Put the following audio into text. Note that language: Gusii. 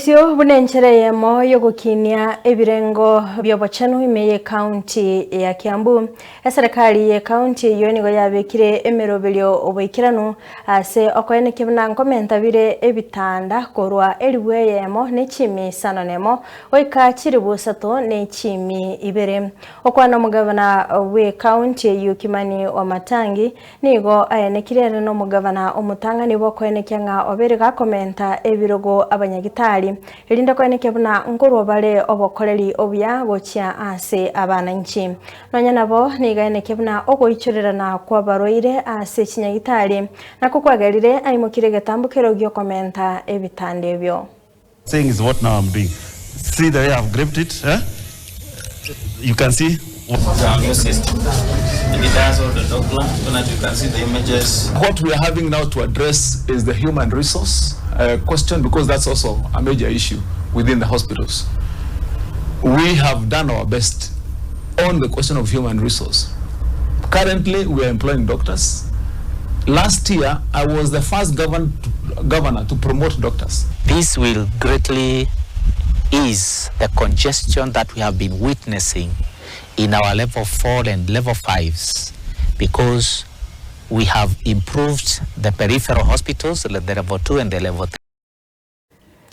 Bosio buna enchera eyemo y'ogokinia ebirengo bi'obochenu ime y'Ecounty ya Kiambu. Eserekari y'ecounty eyio nigo yabekire emeroberio oboikeranu ase okoenekia buna nkomenta bire ebitanda korwa elibu eyemo ne chimi isano nemo goika chilibu isato ne chimi ibere. Okwana omogavana bw'ecounty eyio Kimani Wamatangi Nigo aenekire ere nomogavana omotang'ani bw'okoenekia ng'a obeire gakomenta ebirogo abanyagitari, erinde koenekia buna nkorwa bare obokoreri obuya gochia ase abananchi. Nonya nabo, nigo aenekia buna ogoichorerana kw'abarwaire ase chinyagitari nakwo kwagerire aimokire egetambo kero gi'okomenta ebitanda ebio. Saying is what now I'm doing. See the way I've gripped it, eh? You can see. It's our new system. And it does all the Doppler so that you can see the images. What we are having now to address is the human resource question because that's also a major issue within the hospitals. We have done our best on the question of human resource. Currently, we are employing doctors. Last year, I was the first governor to promote doctors. This will greatly ease the congestion that we have been witnessing in our level 4 and level 5s because we have improved the peripheral hospitals, the level 2 and the level 3.